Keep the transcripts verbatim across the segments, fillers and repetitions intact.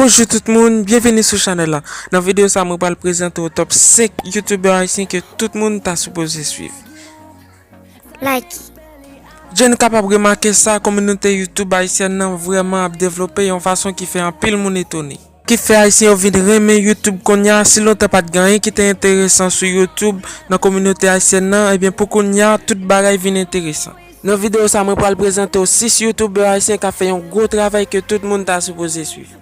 Bonjou tout moun, byenveni sou chanèl la. Nan videyo sa, mwen pral prezante w top senk youtubè ayisyen ke tout moun ta sipoze swiv. Like. Jan nou kapab remake sa, kominote YouTube ayisyèn nan vrèman ap devlope yon fason ki fè anpil moun etone. Ki fè ayisyen yo vin renmen YouTube kounye a, si lontan pa t gen anyen ki te enteresan sou YouTube nan kominote ayisyèn nan, ebyen pou kounye a, tout bagay vin enteresan. Nan videyo sa, mwen pral prezante w sis youtubè ayisyen k ap fè yon gwo travay ke tout moun ta sipoze swiv.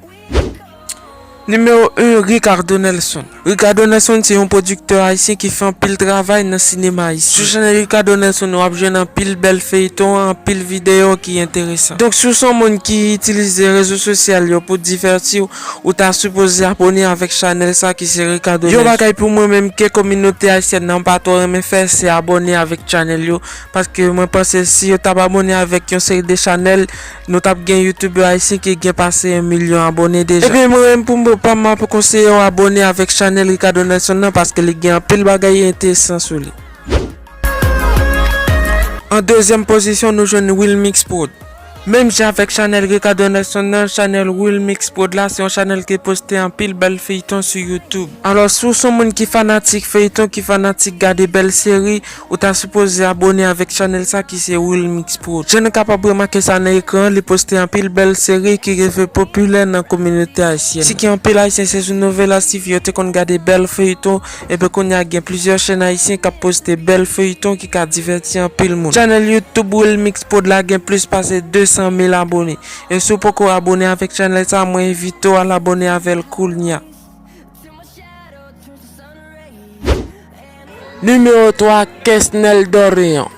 Nimewo en, Ricardo Nelson. Ricardo Nelson se yon pwodiktè ayisyen ki fè anpil travay nan sinema ayisyen. Sou chanèl Ricardo Nelson, w ap jwenn anpil bèl feyton, anpil videyo ki enteresan. Donk, si w se yon moun ki itilize rezo sosyal yo pou divèti w, ou ta sipoze abone avèk chanèl sa ki se Ricardo Nelson. Yon bagay pou mwen menm ke kominote ayisyèn nan pa twò renmen fè, se abone avèk chanèl yo. Paske mwen panse si yo t ap abone avèk yon seri de chanèl, nou t ap gen youtubè ayisyen ki gen pase yon milyon abone deja. Ebyen, mwen menm pou mwen, pa m ap konseye w abone avèk chanèl Ricardo Nelson nan, paske li gen anpil bagay enteresan sou li. An dezyèm pozisyon, nou jwenn Wilmix Prod. Menm jan avèk chanèl Ricardo Nelson nan, chanèl Wilmix Prod la, se yon chanèl ki poste anpil bèl feyton sou YouTube. Alò, si w se yon moun ki fanatik feyton, ki fanatik gade bèl seri, ou ta sipoze abone avèk chanèl sa ki se Wilmix Prod. Jan nou kapab remake sa nan ekran an, li poste anpil bèl seri ki rive popilè nan kominote ayisyèn. Si gen anpil ayisyen se sou Novelas T V yo te konn gade bèl feyton, ebyen kounye a gen plizyè chèn ayisyen k ap poste bèl feyton ki ka divèti anpil moun. Chanèl YouTube Wilmix Prod la gen plis pase de san mil abone. E si w poko abone avèk chanèl sa, mwen envite w al abone avè l kounye a. Nimewo twa, Kesnel Doréan.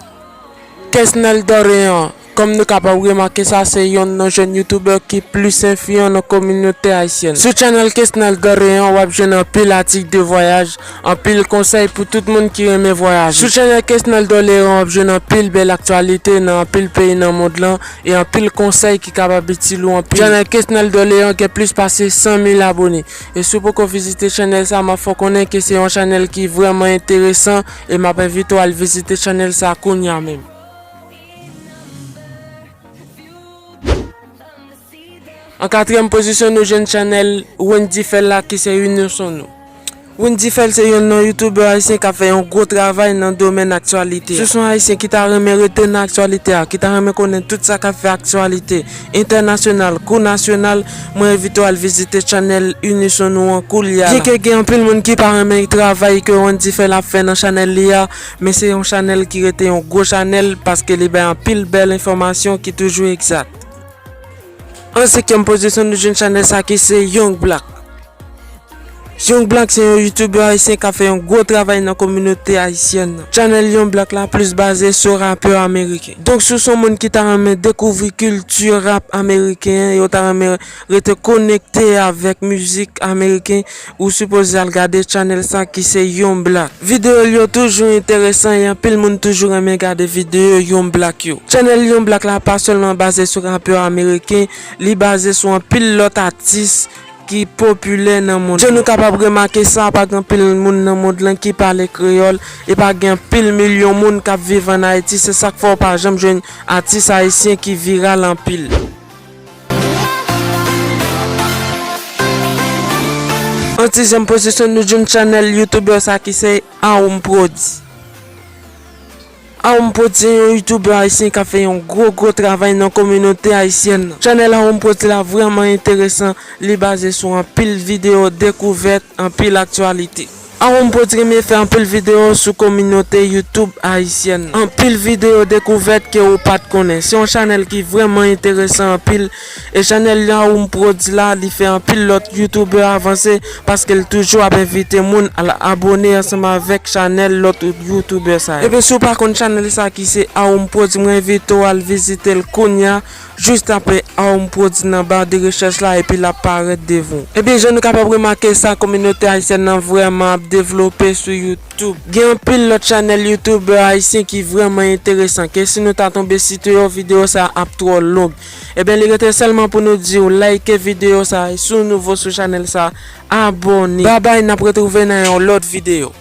Kesnel Doréan, kòm nou kapab remake sa, se yonn nan jèn youtubè ki plis enfliyan nan kominote ayisyèn. Sou chanèl Kesnel Doréan, w ap jwenn anpil atik de vwayaj, anpil konsèy pou tout moun ki renmen vwayaje. Sou chanèl Kesnel Doréan, w ap jwenn anpil bèl aktyalite nan anpil peyi nan mond lan, e anpil konsèy ki kapab itil ou anpil. Chanèl Kesnel Doréan gen plis pase san mil abone. E si w poko vizite chanèl sa, m ap fè w konnen ke se yon chanèl ki vrèman enteresan, e m ap envite w al vizite chanèl sa kounye a menm. An katriyèm pozisyon, nou jwenn chanèl Wendy Phel la ki se Unison Nou. Wendy Phel se yonn nan youtubè ayisyen k ap fè yon gwo travay nan domèn aktyalite a. Si w se yon ayisyen ki ta renmen rete nan aktyalite a, ki ta renmen konnen tout sa k ap fè aktyalite entènasyonal kou nasyonal, mwen envite w al vizite chanèl Unison Nou an koulye a la. Byenke gen anpil moun ki pa renmen travay ke Wendy Phel ap fè nan chanèl li a, men se yon chanèl ki rete yon gwo chanèl paske li bay anpil bèl enfòmasyon ki toujou egzat. An senkyèm pozisyon, nou jwenn chanèl sa ki se Young Black. Young Black se yon youtubè ayisyen k ap fè yon gwo travay nan kominote ayisyèn nan. Chanèl Young Black la plis baze sou rapè ameriken. Donk, si w se yon moun ki ta renmen dekouvri kilti rap ameriken an, e w ta renmen rete konekte avèk mizik ameriken, ou sipoze al gade chanèl sa ki se Young Black. Videyo l yo toujou enteresan e anpil moun toujou renmen gade videyo Young Black yo. Chanèl Young Black la pa sèlman baze sou rapè ameriken, li baze sou anpil lòt atis ki popilè nan mond lan. Jan nou kapab remake sa, pa gen anpil moun nan mond lan ki pale kreyòl, e pa gen anpil milyon moun k ap viv ann Ayiti, se sa k fè w pa janm jwenn atis ayisyen ki viral anpil. An sizyèm pozisyon, nou jwenn chanèl youtubè sa ki se Aoum Prod. Aoum Prod se yon youtubè ayisyen k ap fè yon gwo, gwo travay nan kominote ayisyèn nan. Chanèl Aoum Prod la vrèman enteresan, li baze sou anpil videyo dekouvèt, anpil aktyalite. Aoum Prod renmen fè anpil videyo sou kominote YouTube ayisyèn nan. Anpil videyo dekouvèt ke ou pa t konnen. Se yon chanèl ki vrèman enteresan anpil. E chanèl Aoum Prod la, li fè anpil lòt youtubè avanse paske l toujou ap envite moun al abone ansanm avèk chanèl lòt youtubè sa yo. Ebyen, si w pa konn chanèl sa ki se Aoum Prod, mwen envite w al vizite l kounye a. Jis tape Aoum Prod nan ba de rechèch la epi l ap parèt devan w. Ebyen, jan nou kapab remake sa, kominote ayisyèn nan vrèman ap devlope sou YouTube. Gen anpil lòt chanèl youtubè ayisyen ki vrèman enteresan, ke si nou ta tonbe site yo, videyo sa ap twò long. Ebyen, li rete sèlman pou nou di w like videyo sa, e si w nouvo sou chanèl sa, abone. Babay, n ap retwouve nan yon lòt videyo.